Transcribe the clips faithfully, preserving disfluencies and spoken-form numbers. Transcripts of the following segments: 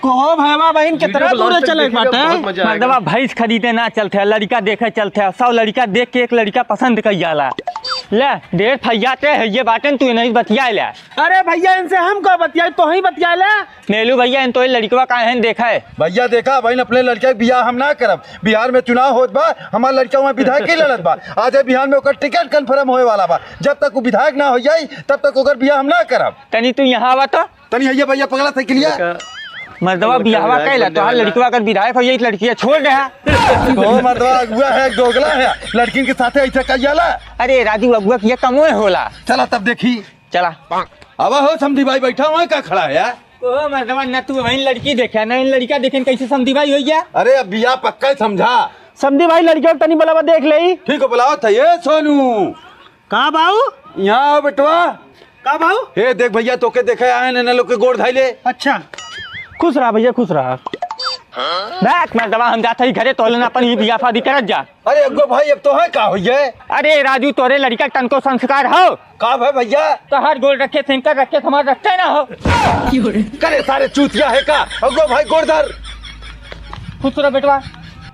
कहो भैया बहिन, कितना दूर चले के बाटे? मर्दवा भैंस खरीदे ना चलते, लड़िका देखे चलते, सौ लड़िका देख के एक लड़िका पसंद कइ जाला। ले, ढेर फैयाते है ये बातें, तू नहीं बतियाए ले। अरे भैया, इनसे हम का बतियाई, तोहई बतियाए ले। नेलू भैया, इन तो ये लड़िकवा काहे न देखे? भैया देखा, बहिन अपने लड़िका के बियाह हम ना करब। बिहार में चुनाव होत बा, हमार लड़िका वहाँ विधायक ही लड़त बा। आज बिहार में ओकर टिकट कन्फर्म होए वाला बा। जब तक वो विधायक ना हो जाई, तब तक ओकर बियाह हम ना करब। तनी तू यहाँ आवा तो। तनी हइये भैया, पकड़ा साइकिलिया। मर्दवा बियाहवा कैला, तोहार लड़िकवा अगर विधायक हो जाई, लड़किया छोड़ दे। ओ मर्दवा, अगुआ है, दोगला है, लड़किन के साथे ऐसे कइल जाला। अरे राजू, अगुआ किया कमोए होला। चला तब देखी। चला। अब हो समधी भाई, बैठा हुआ का खड़ा है यार? ओ मर्दवा, न तू वहीं लड़की देखे, न इन लड़का देखे, कैसे समधी भाई हो गया? अरे अब बियाह पक्का ही समझा। समधी भाई, लड़कियों को तनी बुलावा, देख ले। ठीक है, बुलाओ था। ये सोनू। का बाऊ? यहाँ आओ बेटवा। का बाऊ? हे देख भैया, तोके देखे आए हैं, इन्हें लोग के गोड़ धाई ले। अच्छा। खुश रहा भैया, खुश रहा। देख मर्दवा, हम जात हई घरे, तोहले ना अपन ही बियाह शादी करत जा। अरे अगुआ भाई, अब तोहे का होइए? अरे राजू, तोरे लड़िका के तनको संस्कार हो? का भा भैया? तोहार गोड़ रखे, सेंकर रखे, हमार रखते ना हो। करे सारे चूतिया है का? अगुआ भाई गोड़ धर। खुश रह बेटवा।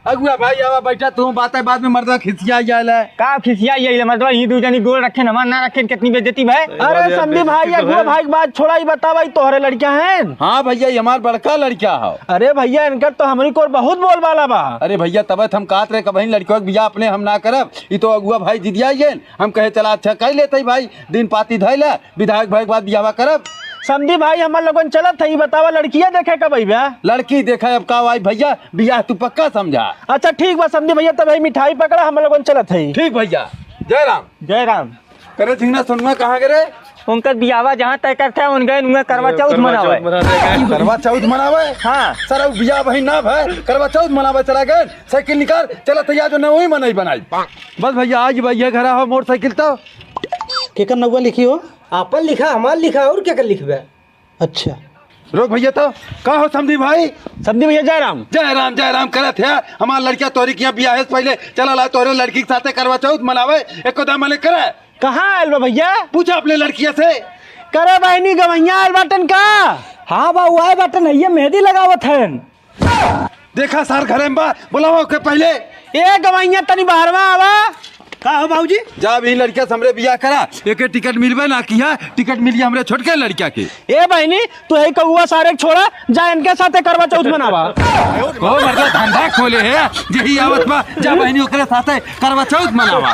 अगुआ भाई आवा बैठा, तू बात है, बाद में मर्दवा खिसिया जाए ले। का खिसिया जाए ले मर्दवा? ये दू जनी गोड़ रखे, हमार ना रखे, कितनी बेइज्जती भाई। अरे समधी भाई, अगुआ भाई की बात छोड़ा, ही बतावा, ई तोहरे लड़िका हैं? हाँ भैया, ये हमार बड़का लड़िका हो। अरे भैया, इनकर तो हमरी कोर बहुत बोलबाला बा। अरे भैया, तबे त हम कहत रहे कि बहिन लड़िकवा के बियाह अपने हम ना करब, ई तो अगुआ भाई जिदिया गेन। हम कहे चला अच्छा कइ लेते ही भाई, दिन पाती धइले, विधायक भए के बाद बियाहवा करब। समधी भाई, हमर लोगन चलत है, ई बतावा लड़किया देखे कब अइबे? लड़की देखे अब का आई भैया, बियाह तू पक्का समझा। अच्छा ठीक बा समधी भैया, तब है मिठाई पकड़ा, हमर लोगन चलत है। ठीक भैया, जय राम। जय राम। करे झिंगना सोनुआ कहाँ गए रे? उनकर बियाहवा जहाँ तय करते हैं, उन गए, उनका करवा चौथ मनावे। करवा चौथ मनावे? हाँ। सर, अब बियाह वही ना भय, करवा चौथ मनावे चला गए। साइकिल निकाल, चला तैयार जो ना वही मनई बनाई। बस भैया, आज भैया घर आओ, मोटरसाइकिल तो। केकर नौवा लिखी हो? आपन लिखा, हमार लिखा, और क्या कर लिखबे? अच्छा। रोक भैया तो, का हो समधी भाई? समधी भैया, जय राम। जय राम, जय राम करत है। हमार लड़का तोरी के यहाँ बियाह है, पहले चला ला तोरे लड़की के साथे करवा चौथ मनावे, एको दाम मने करे। कहाँ आयल बा भैया? पूछा अपने लड़किया से। करे बहिनी, गवैया आयल बाटन का? हाँ बा, वो आए बाटन, ये मेहंदी लगावत हैं। देखा सार घरे में बा, बुलावा ओके पहले। ए गवैया, तनी बाहरवा आवा। का हो बाबूजी? जा अभी लड़का से हमरे बियाह करा, एके टिकट मिलबे ना किया, टिकट मिलिया हमरे छोटके लड़का के। ए बहिनी, तू यही कौआ सारे के छोड़ा, जा इनके साथे करवा चौथ मनावा। ओ मर्दा, धंधा खोले है, यही आवत बा, जा बहिनी ओकरे साथे करवा चौथ मनावा।